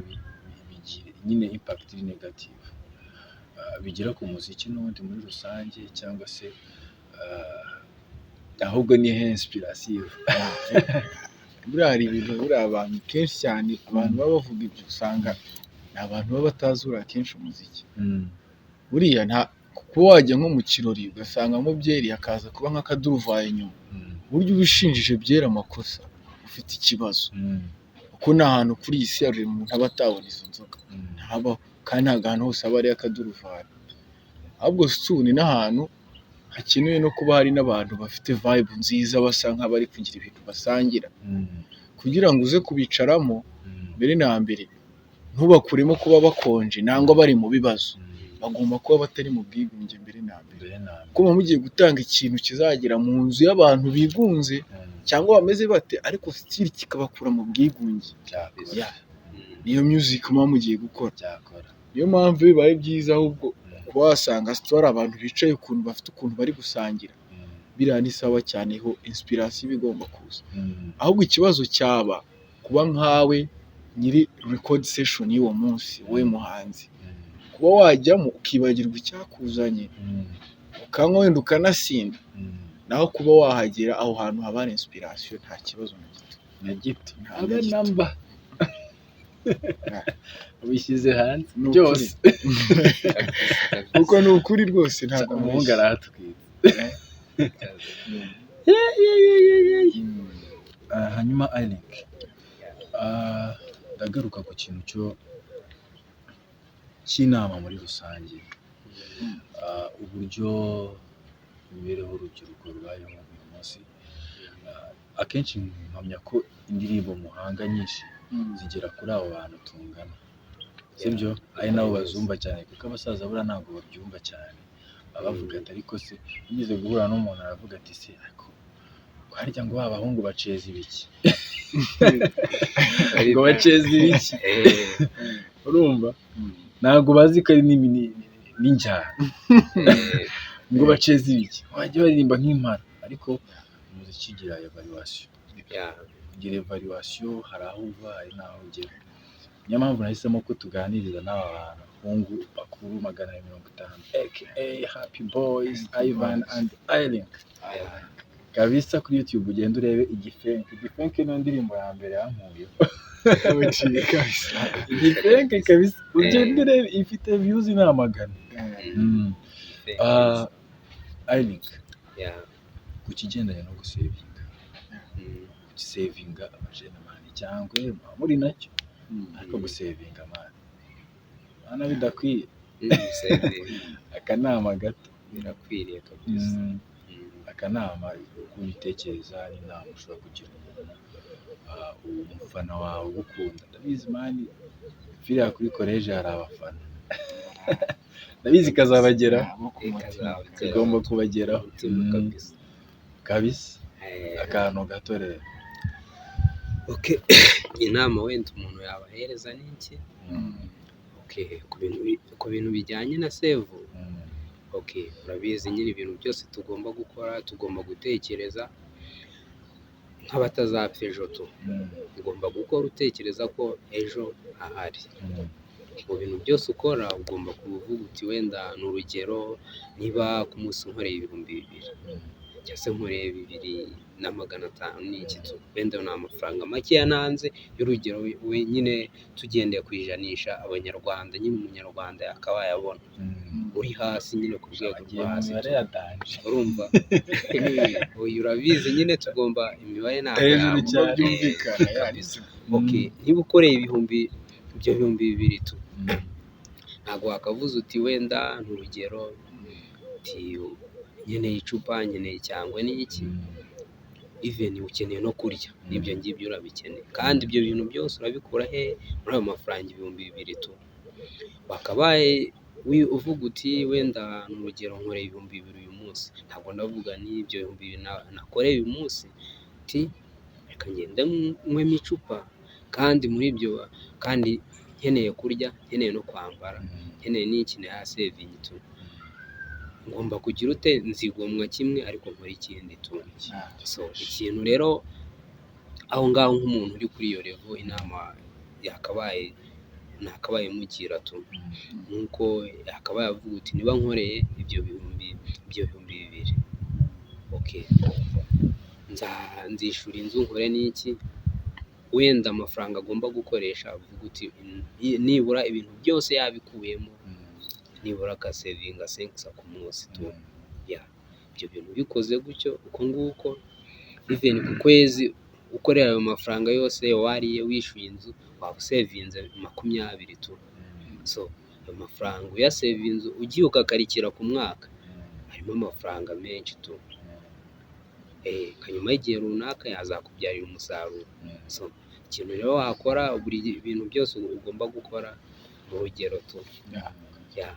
bigira nyine, impact iri negative bigira ku muziki n'ubundi muri rusange, cyangwa se ahubwo ni he inspiration? Buriya hari ibintu, buriya abantu kenshi cyane, abantu baba bavuga ibyo usanga ni abantu baba batazura kenshi umuziki. Buriya nta kuba wajya nko mu kirori ugasangamo byeri, hakaza kuba nk'akaduruvayo inyuma, burya uba ushinjije byeri amakosa, ufite ikibazo, kuko ni ahantu kuri iyi si ya rurema umuntu aba atabona izo nzoga, ntabaho, kandi ntabwo ahantu hose haba hariyo akaduruvayo. Ahubwo ni n'ahantu hakenewe no kuba hari n'abantu bafite vibe nziza, basa nk'abari kugira ibintu basangira, kugira ngo uze kubicaramo. Mbere na mbere ntubakuremo kuba bakonje nangwa bari mu bibazo, bagomba kuba batari mu bwigunge mbere na mbere, Mbere na mbere. Kuko muba mugiye gutanga ikintu kizagera mu nzu y'abantu bigunze cyangwa bameze bate, ariko still kikabakura mu bwigunge. Byakora. Yeah. Niyo music muba mugiye gukora. Byakora. Niyo mpamvu bibaye byiza ahubwo kuba wasanga hari abantu bicaye ukuntu bafite ukuntu bari gusangira, biriya ni sawa cyane, ho inspiration iba igomba kuza. Ahubwo ikibazo cyaba kuba nkawe nyiri record session y'uwo munsi, wowe muhanzi, kuba wajyamo ukibagirwa icyakuzanye, ukanywa wenda ukanasinda, naho kuba wahagera aho hantu haba hari inspiration, nta kibazo na gito. Na gito. Nta Abe na gito. Namba ubishyize hanze Ni ukuri. byose. Kuko ni ukuri rwose, ntabwo Umuhungu mubeshya. arahatwitse. Hanyuma Alec, ndagaruka ku kintu cyo cy'inama muri rusange. Uburyo imibereho urubyiruko rubayeho uyu munsi. Akenshi mpamya ko indirimbo muhanga nyinshi zigera kuri abo bantu tungana, sibyo? Ari nabo bazumva cyane, kuko abasaza buriya ntabwo babyumva cyane. Baba bavuga ati ariko se, nigeze guhura n'umuntu aravuga ati se ariko harya ngo ba bahungu baceza ibiki, ngo baceza ibiki? Urumva ntabwo bazi ko ari n'injyana, ngo baceza ibiki, wajya baririmba nk'impara. Ariko umuziki ugira evaluation, ugira evaluation, hari aho uva hari n'aho ugera. Niyo mpamvu nahisemo ko tuganiriza n'aba bahungu bakuru 250, aka Happy Boys, Ivan and Irene kabisa. Kuri YouTube ugenda urebe Igifenke. Igifenke niyo ndirimbo ya mbere yankuyeho. Uciye kabisa. Igifenke kabisa, ugende urebe, ifite views ni amagana. Irene, ku kigendanye no gusevinga, gusevinga abajene man, cyangwa muba muri nacyo, ariko gusevinga man bana bidakwiye. Akanama gato. Birakwiriye kabisa. Akanama uko ubitekereza n'inama ushobora kugira umuntu, umufana wawe ugukunda. Ndabizi man, firiya kuri koleji hari abafana. Ndabizi kazabagera, Abo ku mutima. Kazabageraho. Kagomba kubageraho. Umutima kabisa. Kabisa. Akantu gato rero. Okay. Inama wenda umuntu yabahereza ni iki? Okay, ku bintu bijyanye na save, okay, urabizi nyine ibintu byose tugomba gukora, tugomba gutekereza nk'abatazapfa ejo tu. Ugomba gukora utekereza ko ejo hahari. Mu bintu byose ukora ugomba kuvuga uti wenda ni urugero, niba ku munsi nkoreye 2000 cyangwa se nkoreye 2500 n'iki tu, wenda ni amafaranga makeya nanze y'urugero we nyine tugendeye ku ijanisha abanyarwanda nyine umunyarwanda yakabaye abona uri hasi nyine ku rwego Agiye rwo mu hasi mibare tu. ya danger. Urumva uyu urabizi nyine tugomba imibare ntabwo Hejuru yabura. cyane. Byumvikana ya Kabisa. Okay, niba ukoreye ibihumbi ibyo 2000 tu, ntabwo wakavuze uti wenda ni urugero uti nkeneye icupa, nkeneye icyangwe n'iki, even ukeneye no kurya n'ibyo ngibyo urabikeneye, kandi ibyo bintu byose urabikura he muri ayo mafaranga 2000 tu? Wakabaye uvuga uti wenda ni urugero nkoreye 2000 uyu munsi, ntabwo ndavuga n'ibyo 2000 nakoreye uyu munsi, uti reka ngende nywemo icupa, kandi muri ibyo kandi nkeneye kurya, nkeneye no kwambara, nkeneye n'iki na saving tu. Ngomba kugira ute nzigomwa kimwe ariko nkora ikindi tu. So ikintu rero aho ngaho nk'umuntu uri kuri iyo level, inama yakabaye nakabaye mugira tu, nuko yakabaye avuga uti niba nkoreye ibyo 2000, okay, nzishura inzu nkore n'iki, wenda amafaranga agomba gukoresha avuga uti nibura ibintu byose yabikuyemo, nibura akasevinga 500 ku munsi tu. Ya, ibyo bintu bikoze gutyo uko nguko, even ku kwezi ukorera ayo mafaranga yose wariye wishyuye inzu, waba usevinze 20 tu. So ayo mafaranga uyasevinze ugiye ukakarikira ku mwaka, harimo amafaranga menshi tu. Nyuma y'igihe runaka yazakubyarira umusaruro. So ikintu rero wakora, buri bintu byose ugomba gukora mu rugero tu. Ya.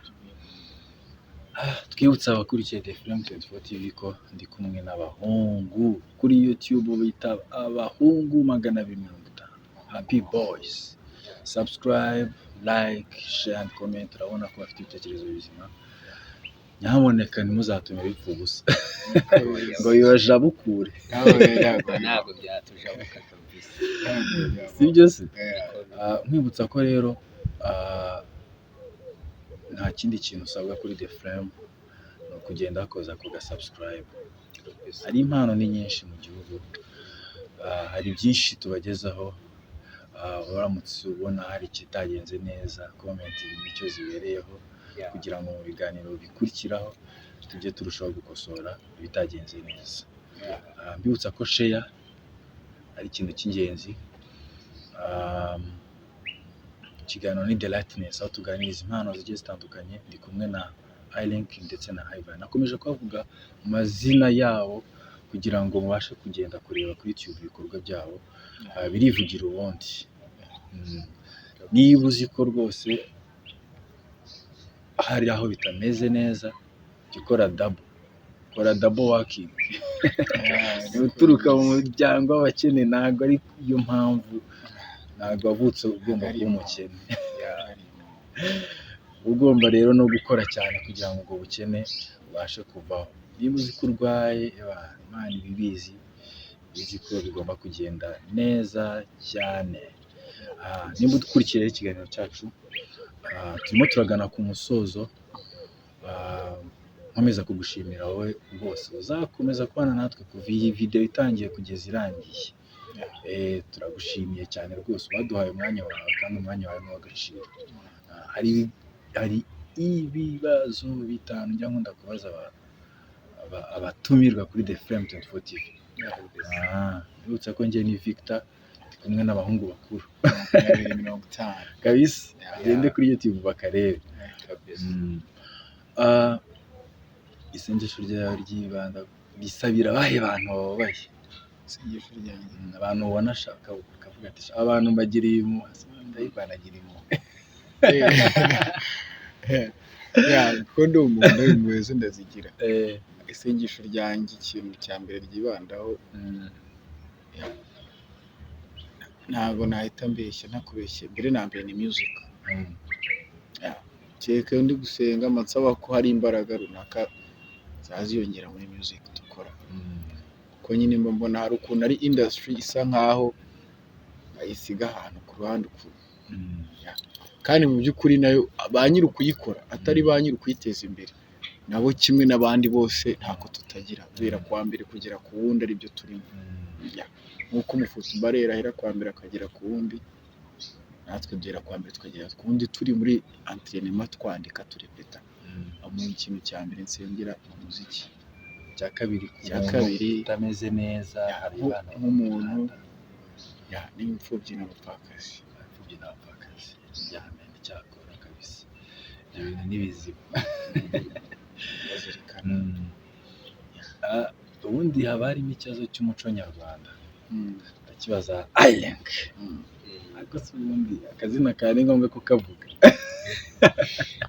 Twibutsa abakurikiye The Film 24 TV ko ndi kumwe n'abahungu kuri YouTube bita Abahungu 250 Happy Boys. Subscribe, like, share and comment. Urabona ko bafite ibitekerezo bizima, nyamuneka ntimuzatume bipfa ubusa ngo bibajabukure. Ntabwo byatujabuka kabisa. Si byo se? Nkwibutsa ko rero nta kindi kintu usabwa kuri The Flame, ni ukugenda wakoza ku ga subscribe. Hari impano ni nyinshi mu gihugu, hari byinshi tubagezaho. Uramutse ubona hari ikitagenze neza, comment nicyo zibereyeho kugira ngo mu biganiro bikurikiraho tujye turushaho gukosora ibitagenze neza. Mbibutsa ko share ari ikintu cy'ingenzi. Ikiganiro ni The Lightness, aho tuganiriza impano zigiye zitandukanye. Ndi kumwe na iLink ndetse na Ivan. Nakomeje kubavuga mu mazina yabo kugira ngo mubashe kugenda kureba kuri YouTube ibikorwa byabo. Birivugira ubundi. Niba uzi ko rwose hari aho bitameze neza, jya ukora double, kora double working. Uturuka mu muryango w'abakene ntabwo ari yo mpamvu, ntabwo wavutse ugomba kuba umukene. Ugomba rero no gukora cyane kugira ngo ubwo bukene bubashe kuvaho. Niba uzi ko urwaye, Imana iba ibizi, izi ko bigomba kugenda neza cyane. Nimba ukurikiye rero ikiganiro cyacu, turimo turagana ku musozo. Nkomeza kugushimira wowe rwose uzakomeza kubana natwe kuva iyi video itangiye kugeza irangiye. Turagushimiye cyane rwose, waduhaye umwanya wawe kandi umwanya wawe ni uw'agaciro. Hari ibibazo bitanu njya nkunda kubaza abatumirwa kuri The Flame 24 TV. Mbibutsa ko njye ni Victor, ndi kumwe n'abahungu bakuru 250 kabisa. Bagende kuri YouTube bakarebe. Kabisa. Isengesho ryawe ryibanda risabira abahe bantu bababaye? Isengesho ryanjye. Abantu ubona ashaka ukavuga ati abantu mbagiriye impuhwe, ndayivanagira impuhwe. Yeah, kuko ndi umuntu, impuhwe zo ndazigira. Isengesho ryanjye, ikintu cya mbere ryibandaho, ntabwo nahita mbeshya, ntakubeshye, mbere na mbere ni music. Kereka iyo ndi gusenga mba nsaba ko hari imbaraga runaka zaziyongera muri music dukora, kuko nyine mba mbona hari ukuntu ari industry isa nkaho bayisiga ahantu ku ruhande ukuntu, kandi mu by'ukuri nayo ba nyiri ukuyikora, atari ba nyiri ukuyiteza imbere, nabo kimwe n'abandi bose ntako tutagira, guhera ku wa mbere kugera ku wundi aribyo turimo. Yeah. Nk'uko umufootballer ahera ku wa mbere akagera ku wundi, natwe duhera ku wa mbere tukagera ku wundi turi muri entraînement, twandika, turepeta. Mu kintu cya mbere nsengera mu muziki. Icya kabiri, ku Icya muntu kabiri, utameze neza, hari abana nk'umuntu, yeah, n'imfubyi n'abapfakazi. Imfubyi n'abapfakazi, yamenya icyakora kabisa, ibyo bintu ni bizima. Bazirikana. Ah, ubundi haba harimo ikibazo cy'umuco nyarwanda. Ndakibaza Irenk. Ariko se ubundi akazina kawe ni ngombwa kukavuga?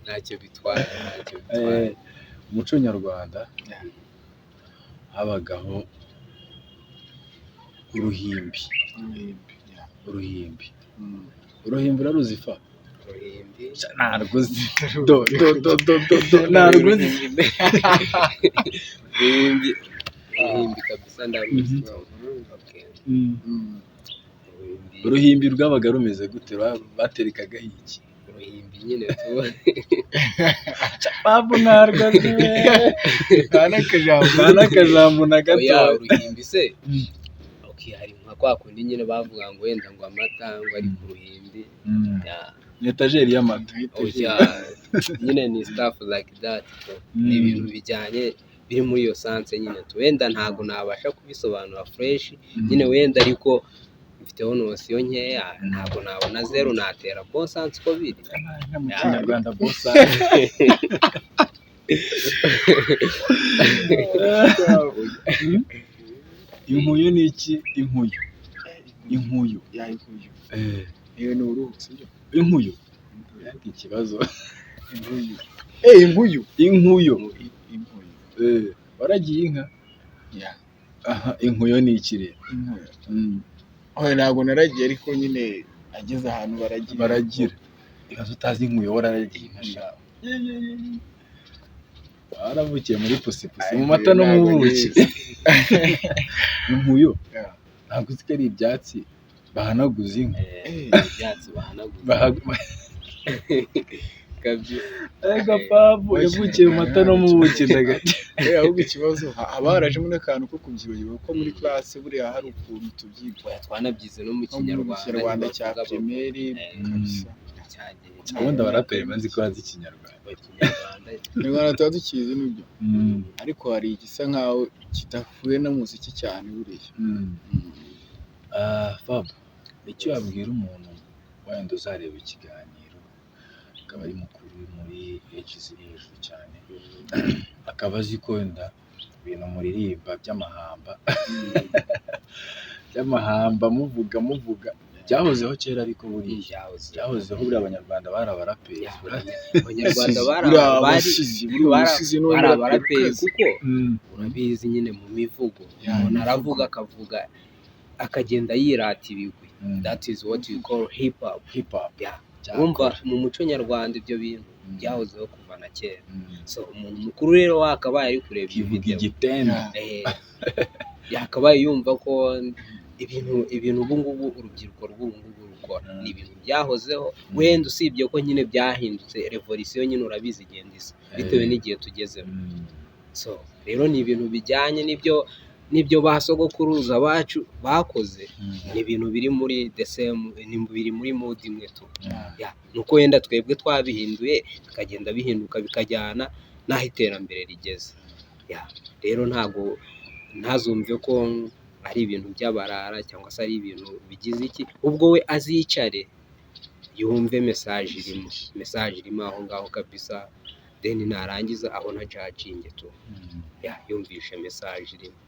Ntacyo bitwaye, ntacyo bitwaye. Umuco nyarwanda habagaho uruhimbi. Uruhimbi, yeah. Uruhimbi. Uruhimbi uraruzi fa? Uruhimbi. Ntarwo uzi. Do do do do do do, ntarwo uzi. Uruhimbi, uruhimbi kabisa ndaruzi. Okay. Uruhimbi. Uruhimbi rwabaga rumeze gute? Baterekagaho iki? Uruhimbi nyine tu. Babu ntarwo azi we. Nta n'akajambo. Nta n'akajambo na gato. Oya, uruhimbi se, okay, hari nka kwa kundi nyine bavuga ngo wenda ngo amata ngo ari ku ruhimbi. Yeah. Ni etajeri y'amata. Oya, nyine ni stuff like that tu. Ni ibintu bijyanye, biri muri iyo sense nyine tu. Wenda ntabwo nabasha kubisobanura fresh nyine wenda, ariko mfiteho notion nkeya, ntabwo nabona zero, natera bon sens uko biri. Mu Kinyarwanda bosa. Inkuyu ni iki? Inkuyu, inkuyu. Yeah, inkuyu. Iyo ni uruhu, sibyo? Inkuyu, ariko ikibazo. Inkuyu, eh, inkuyu. Inkuyu. Inkuyu. Waragiye inka? Yeah. Aha, inkuyo ni iki rero? Inkuyu. Oya, ntabwo naragiye, ariko nyine ageze ahantu baragira. Baragira. Ibaze utazi inkuyo, wararagiye inka sha. Waravukiye muri pusipusi, mu mata no mu buki. Inkuyo. Ntabwo uzi ko ari ibyatsi bahanaguza inka? Ibyatsi bahanaguza. Kabisa. Ega papu yavukiye mu mata no mu buki ndagati. Ahubwo ikibazo haba harajemo n'akantu ko kubyibagirwa, kuko muri classe buriya hari ukuntu tubyiga. Oya, twanabyize no mu Nko mu Kinyarwanda. Kinyarwanda cya Ntibavuga primaire. Kabisa. Cyagiye. Ubundi abaraperi bazi ko bazi Ikinyarwanda. Ikinyarwanda. Ikinyarwanda tuba tukizi nibyo, ariko hari igisa nkaho kidahuye n'umuziki cyane buriya. Ah, Fab, icyo wabwira umuntu wenda uzareba ikiganiro, akaba ari mukuru, muri age ziri hejuru cyane, akaba azi ko wenda ibintu muririmba by'amahamba by'amahamba, muvuga muvuga, byahozeho kera, ariko buriya Byahoze. byahozeho buriya, Abanyarwanda bari abaraperi. Yeah, Abanyarwanda bari Buriya bari abasizi, buriya bari umusizi ni bari umuraperi abaraperi ukaze. Kuko urabizi nyine mu mivugo, umuntu aravuga, akavuga, akagenda yirata ibigwi. That is what you call hip hop. Hip hop. Yeah. Cyakora. Urumva mu muco nyarwanda ibyo bintu byahozeho kuva na kera. So umuntu mukuru rero wakabaye ari kureba iyi Kivuga video, igitende. Yakabaye yumva ko ibintu ubu ngubu urubyiruko rw'ubu ngubu rukora ni ibintu byahozeho. Wenda usibye ko nyine byahindutse, revolution nyine urabizi igenda isa bitewe n'igihe tugezemo. So rero ni ibintu bijyanye n'ibyo ba sogokuruza bacu bakoze. Ni ibintu biri muri the same, ni biri muri mood imwe tu. Yeah, nuko wenda twebwe twabihinduye, bikagenda bihinduka bikajyana n'aho iterambere rigeze. Yeah, rero ntago ntazumve ko ari ibintu by'abarara cyangwa se ari ibintu bigize iki. Ubwo we azicare yumve message irimo aho ngaho kabisa, then narangiza abona judging tu. Yeah, yumvishe message irimo.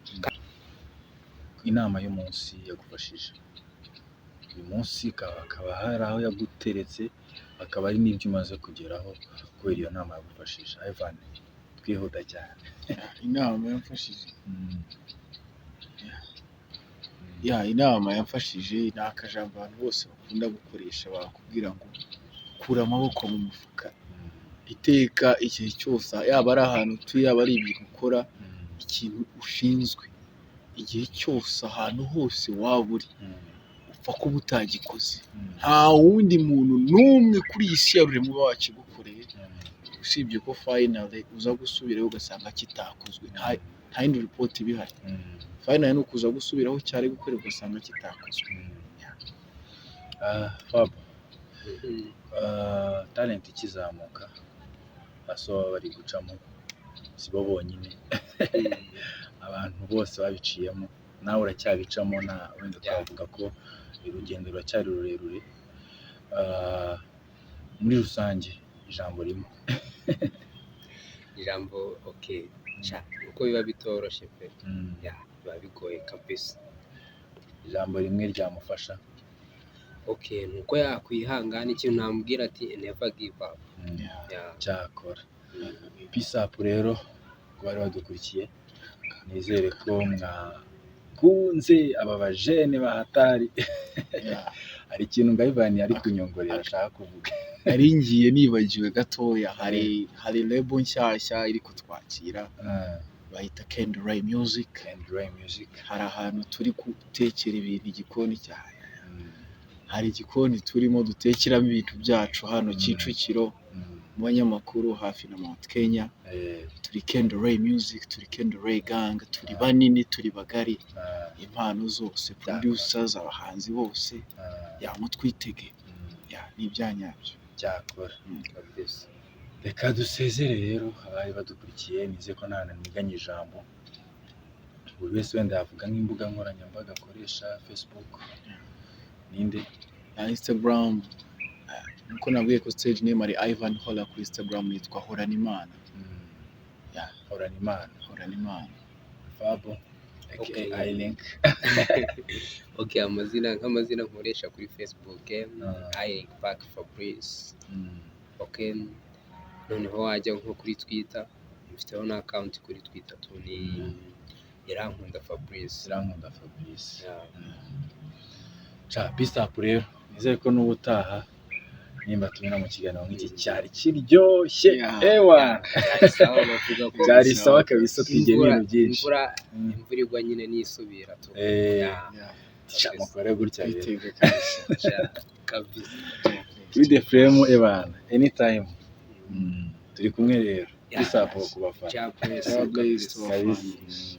Inama y'umunsi yagufashije uyu munsi, akaba hari aho yaguteretse. Akaba ari n'ibyo umaze kugeraho kubera iyo nama yagufashije. Ivan, twihuta cyane. Inama yamfashije, ya inama yamfashije ni akajambo abantu bose bakunda gukoresha, bakubwira ngo kura amaboko mu mufuka. Iteka igihe cyose, yaba ari ahantu utuye, yaba ari ibintu ukora, ikintu ushinzwe, igihe cyose, ahantu hose waba uri, upfa kuba utagikoze, nta wundi muntu n'umwe kuri iyi si ya rurema uba wakigukoreye, usibye ko finally uza gusubirayo ugasanga kitakozwe. Nta yindi report iba ihari. Finally ni ukuza gusubiraho cyari gukorerwa ugasanga kitakozwe. Ah, Fab, talent ikizamuka, aso baba bari gucamo si bo bonyine, abantu bose babiciyemo, nawe uracyabicamo, na wenda twavuga ko urugendo ruracyari rurerure. Muri rusange, ijambo rimwe. Ijambo, okay, sha uko biba bitoroshye pe. Ya, biba bigoye kabisa. Ijambo rimwe ryamufasha. Okay, nuko yakwihangana, ikintu namubwira ati never give up. Yeah. Cyakora peace up. Rero ku bari badukurikiye, nizere ko mwakunze aba bajene bahatari. Hari ikintu nga Ivan ari kunyongorera ashaka kuvuga. Nari ngiye nibagiwe gatoya, hari label nshyashya iri kutwakira, bayita Kendray Music. Kendray Music. Hari ahantu turi gutekera ibintu, igikoni cya hari igikoni turimo dutekeramo ibintu byacu hano Kicukiro, mu banyamakuru, hafi na Mount Kenya. Turi Kendray Music, turi Kendray Gang, turi banini, turi bagari, impano zose, producers, abahanzi bose, yamutwitege, ya ni ibyanyabyo. Cyakora Kabisa. Reka dusezere rero abari badukurikiye. Nizeye ko nta niganye ijambo, buri wese wenda yavuga nk'imbuga nkoranyambaga akoresha, Facebook ninde? Na Instagram, nkuko nabwiye ko stage name ari Ivan Hola, kuri Instagram nitwa Horanimana. Yeah. Horana Imana. Horanimana. Fabo aka Okay. iLink. Okay, amazina, nk'amazina nkoresha kuri Facebook, iLink Park Fabrice. Okay, noneho wajya nko kuri Twitter, mfiteho na account kuri Twitter tu, ni Irankunda Fabrice. Irankunda Fabrice. Yeah. Ca peace up. Rero nizere ko n'ubutaha nimba tubona mu kiganiro nk'iki cyari kiryoshye. Ewa. Byari sawa, bavuga ko Byari sawa kabisa, twigiye imvura ibintu byinshi. Imvura igwa nyine nisubira tu. Eh, Yeah, Ca mukore gutya rero. Twitege kabisa. sha, kabisa. Kuri the frame, ebana, anytime. Turi kumwe rero. Yeah. Peace up ku bafana. Ciao, bless God bless kabisa. to our Kabisa. families.